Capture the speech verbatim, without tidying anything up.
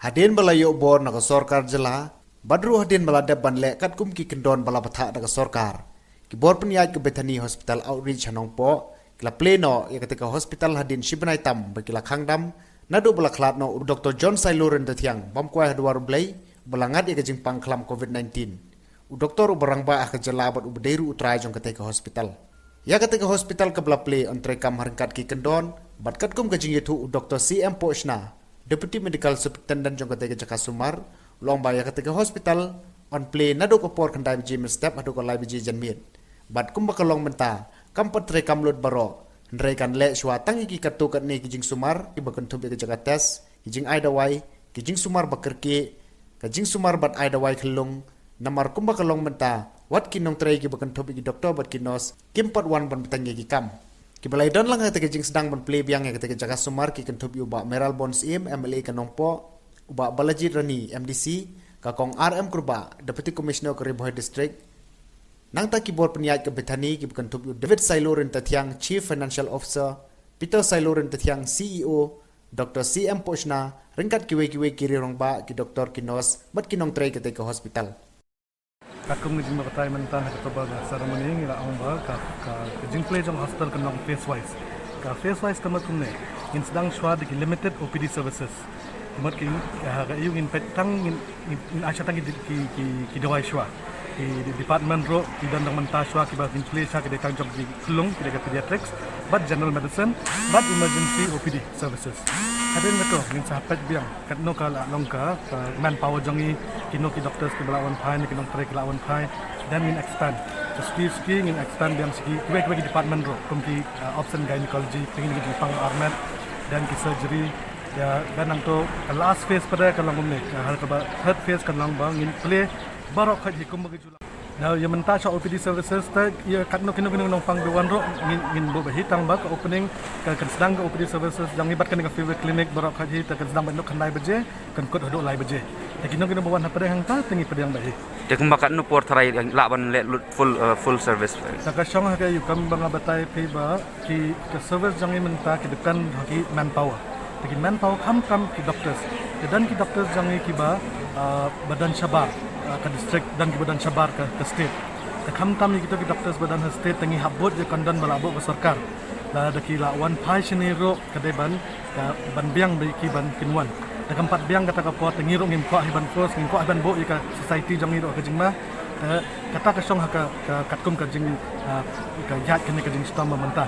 Hadien ba la ïoh bor na ka sorkar jylla bad ruh hadien ba la dep ban leh katkum ki kyndon ba la bthah da ka sorkar, ki bor pynïaid ka Bethany Hospital Outreach ha Nongpoh ki la plie noh ïa kata ka hospital hadien shi bnai tam ba ki la khang dam naduh ba la khlad noh u Dr John Sailo Ryntathiang bam kwai ha dwar U Blei, ba la ngat ïa ka jingpang khlam covid-19. U doktor uba rangbah ha ka jylla bad uba dei ruh u trai jong kata ka hospital. Ïa kata ka hospital kaba la plie yn treikam ha ryngkat ki kyndon bad katkum ka jingïathuh u Dr C M Pohshna, Deputy Medical Superintendent jong kata ka jaka sumar, u la ong ba ïa kata ka hospital yn plie naduh ka por khyndai baje mynstep haduh ka lai baje janmiet. Bad kumba ka long mynta kam pat treikam lut baroh, hynrei kan leh shuwa tang ïa ki katto katne ki jingsumar kiba kynthup ïa ka jaka test, ki jingai dawai, ki jingsumar ba kyrkieh, ka jingsumar bad ai dawai khyllung. Namar kumba ka long mynta wat ki nongtrei kiba kynthup ïa ki doktor bad ki nurse kim pat wan ban bteng ïa ki kam. Kiba la ïadon lang ha kata ka jingsdang ban plie biang ïa kata ka jaka sumar ki kynthup ïa u Bah Mayralborn Syiem, M L A ka Nongpoh, u Bah Balajied Rani, M D C, ka Kong R M Kurbah, Deputy Commissioner ka Ri Bhoi District, nangta ki bor pynïaid ka Bethany kiba kynthup ïa u David Sailo Ryntathiang, Chief Financial Officer, Peter Sailo Ryntathiang, C E O, Dr C M Pohshna, ryngkat kiwei kiwei ki rangbah, ki doktor, ki nurse bad ki nongtrei kata ka hospital. Katkum ka jingbatai mynta ha kata ba ka ceremony ngi la ong ba ka, ka, ka jingplie jong hospital kan long phase wise. Ka phase wise ka mut kumne, ngin sdang shuwa da ki limited O P D services. Ka mut ki, ha ka ïew ngin peit tang ngin, ngin, ngin ai shuwa tang ki, ki, ki, ki dawai shuwa. Ki department ruh ki don tang mynta shuwa kiba ngin plie shuwa ki dei tang jong ki khyllung, ki dei ka pediatrics bad general medicine bad emergency O P D services. Hadien kato ngin sa peit biang katno ka la long ka, ka manpower jong ngi, kino ki doctors kiba la wan phai ne ki nongtrei ki la wan phai. Then ngin expand. Ka suki suki ngin expand biang sha ki kiwei kiwei ki department ruh kum ki, uh, obs and gynecology, pynban ki jingpang armet, then ki surgery. Ïa, then nangto ka last phase pat ka long kumne, ka ha kaba third phase kan long ba ngin plie baroh khoit hi kumba ka jula. Now, ïa mynta sha O P D services te, ïa katno kino kino nongpang ba wan ruh ngin, ngin buh bha hi tang ba ka opening, ka, kan sdang ka O P D services jong ngi bad kane ka fever clinic baroh khoit hi te kan sdang bad khyndai baje, kan kut haduh lai baje. Te kino kino ba wan hapdeng hangta te ngi pdiang bha hi. Te kumba katno por tharai lah ban leh lut full, uh, full service? Te ka shong ha ka ïew kam ba nga batai phi ba ki, ka service jong ngi mynta ki depend ha ki manpower. Te ki manpower khamtam ki doctors. Te don ki doctors jong ngi kiba, ah, ba don shabar, ah, ka district, don kiba don shabar ka, ka state. Te khamtam ïa kito ki doctors ba don ha state te ngi hap bud ïa ka kyndon ba la buh ka sorkar. Lada ki la wan phai shane ruh ka dei ban, ka ban biang ba ki ban kin wan. Te kam pat biang kata ka por te ngi ruh ngim kwah hi ban force, ngim kwah hi ban buh ïa ka society jong ngi ruh ka jingma. Te kata ka shong ha ka, ka katkum ka jing, ah, ka ïaid kane ka jingshitom ba mynta.